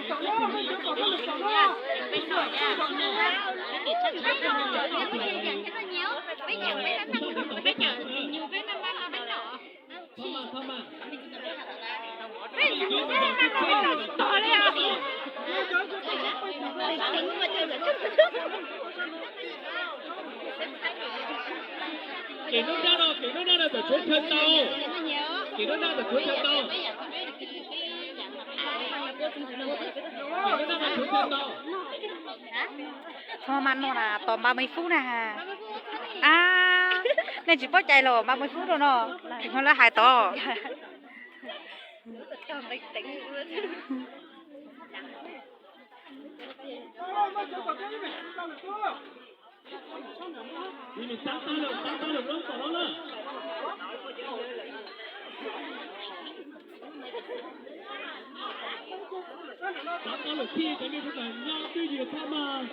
Kev noj nraj no, kev noj nraj no tawm tshuav chaw tau. Kev noj nraj tawm tshuav chaw tau. Kev noj nraj no tshuav chaw tau. Txhob mas no na, tos ba mươi phút na. A, nej tsis paub cai los ba mươi phút rau no. Tsis no lawv hais tod. Xav tau lawm thiaj cov nej sawv daws nyob twj ywm thiab mas.